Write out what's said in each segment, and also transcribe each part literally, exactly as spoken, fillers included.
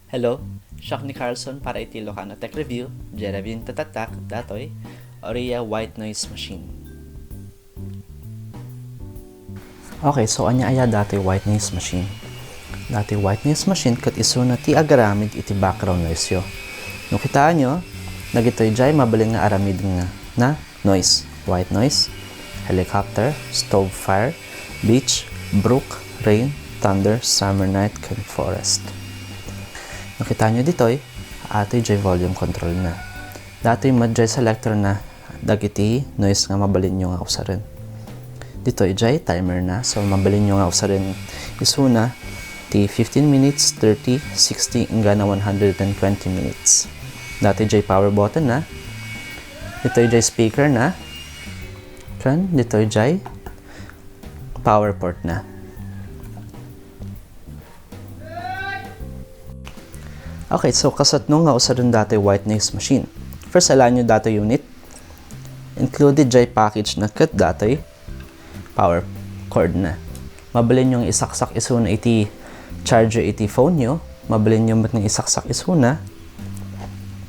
Hello, siak ni Carlson para iti Ilocano Tech Review. Diay review tattatak datoy Orea white noise machine. Okay, so ania aya datoy white noise machine? Datoy white noise machine ket isuna ti agaramid iti background noise yo. No kitaenyo, dagitoy diay mabalin nga aramid nga na noise, white noise, helicopter, stove fire, beach, brook, rain, thunder, summer night, ken forest. No kitaenyo ditoy, atoy diay volume control na. Datoy met diay selector na dagiti noise nga mabalinyo nga usaren. Ditoy diay timer na, so mabalinyo nga usaren isuna ti fifteen minutes, thirty, sixty, inggana one hundred and twenty minutes. Datoy diay power button na. Ditoy diay speaker na. Ken ditoy diay power port na. Okay, so kasatno nga usaren datoy white noise machine. First, alaenyo datoy unit. Included diay package na ket datoy power cord na. Mabalinyo nga isaksak isuna iti charger iti phone yo. Mabalinyo met nga isaksak isuna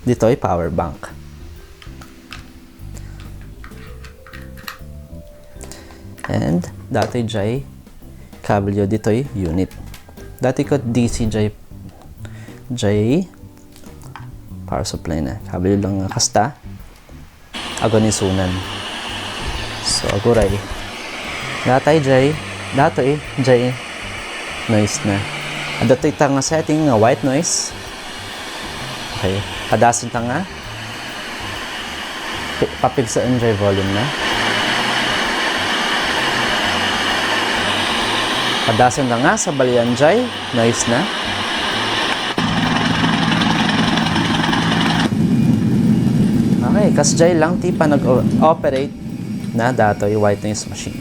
ditoy power bank. And datoy diay kablyo ditoy unit. Datoy ket D C diay, diay power supply na. Kablyo lang nga kasta. Agunisunan. So, aguray. Datoy diay, datoy diay noise na. Adda toy ta nga setting nga white noise. Okay. Padasen ta nga pi-, papigsaen diay volume na. Padasen ta nga sabalian diay noise na. Okay, kasdiay lang ti panag-operate na datoy white noise machine.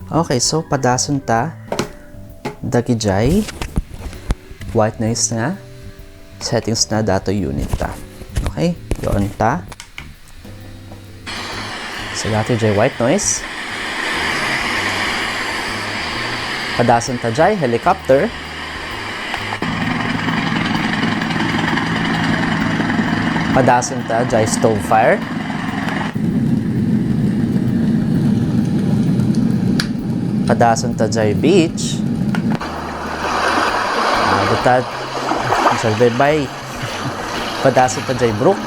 Okay, so padasen ta dagidiay white noise nga settings na datoy unit ta. Okay, doon ta. So, datoy diay white noise. Padasen ta diay helicopter. Padasen ta diay stove fire. Padasen ta diay beach. Ah, butad. Salve bay. Padasen ta diay brook.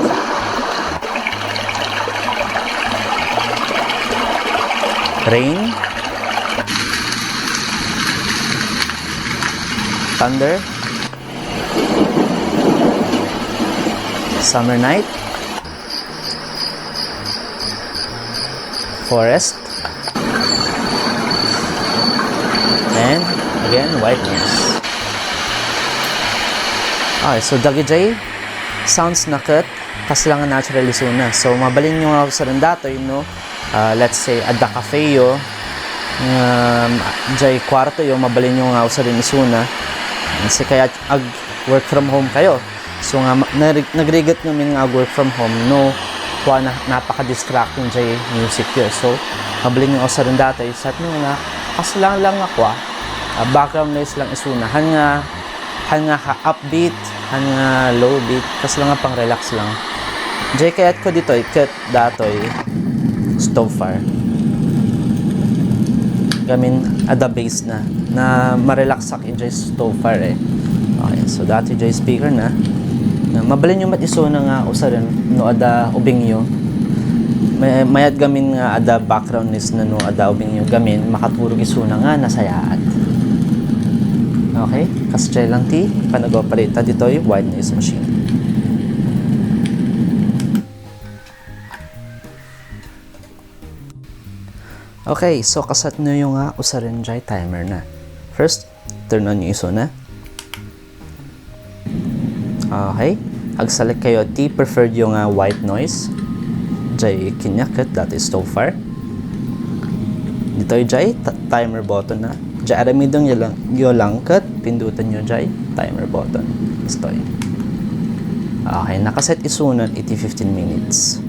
Rain. Thunder. Summer night. Forest. And again, white noise. Okay, so dagidiay sounds na ket kasla nga natural isuna. So, mabalinyo nga usaren datoy, no? Ah, let's say, adda cafe yo, nga diay kwarto yo, mabalinyo nga usaren isuna. Sika ket ag-work from home kayo. So nga, ma-, nari-, nagrigat ngamin nga ag-work from home, no, kua na, napaka-distracting diay music yo. So, mabalinyo usaren datoy, satno nga, kasla lang nga kua, ah, background noise lang isuna. Han nga, han nga ha-, upbeat, han nga low beat, kasla nga pang-relax lang. Diay kayatko ditoy, ket datoy stove fire. Gamin adda bass na, na ma-relaxak idiay stove fire eh. Okay, so datoy diay speaker na. Na mabalinyo met isuna nga usaren no adda ubingyo. May, mayat gamin nga adda background noise na no adda ubingyo gamin makaturog isuna nga nasayaat. Okay, kasdiay lang ti panag-operate ta ditoy white noise machine. Okay, so kasatno yo nga usaren diay timer na. First, turn on yo isuna. Okay, ag-select kayo ti preferred yo nga white noise. Diay kaniak ket datoy stove fire. Ditoy diay ta-, timer button na. Diay aramiden yo lang, yo lang ket pindutan yo diay timer button. Istoy. Okay, nakaset isunan iti fifteen minutes.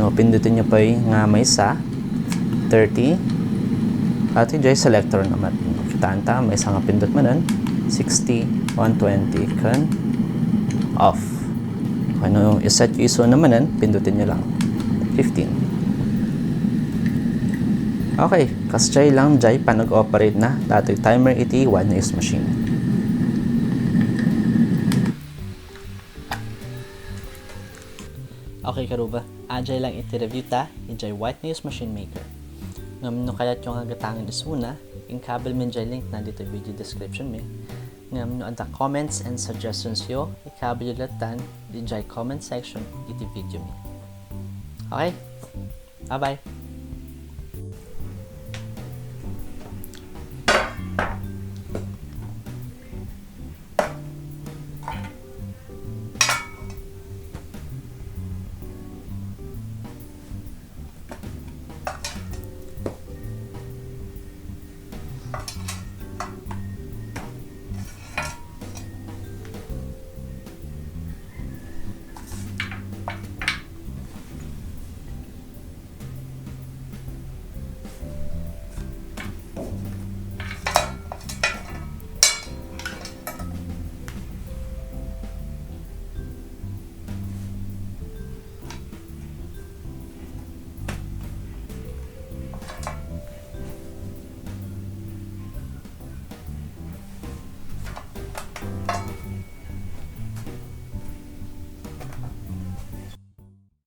No, pindutan yo pay nga maysa. thirty. At ijay selector naman. Kitaan ta, maysa nga pindot manen, sixty, one twenty, ken off. Kung ano yung iset yung iso na manen, pindutin nyo lang. Fifteen. Okay, kasjay lang jay panag-operate na datoy timer iti white noise machine. Okay, karuba. Ajay lang iti review ta, ijay white noise machine maker. Ngem no kayatyo nga gatangen isuna, inkabel mi jay link na dito video description mi. Ngem no adda comments and suggestions yo, ikabel yo lattan ijay comment section iti video mi. Okay? Bye-bye!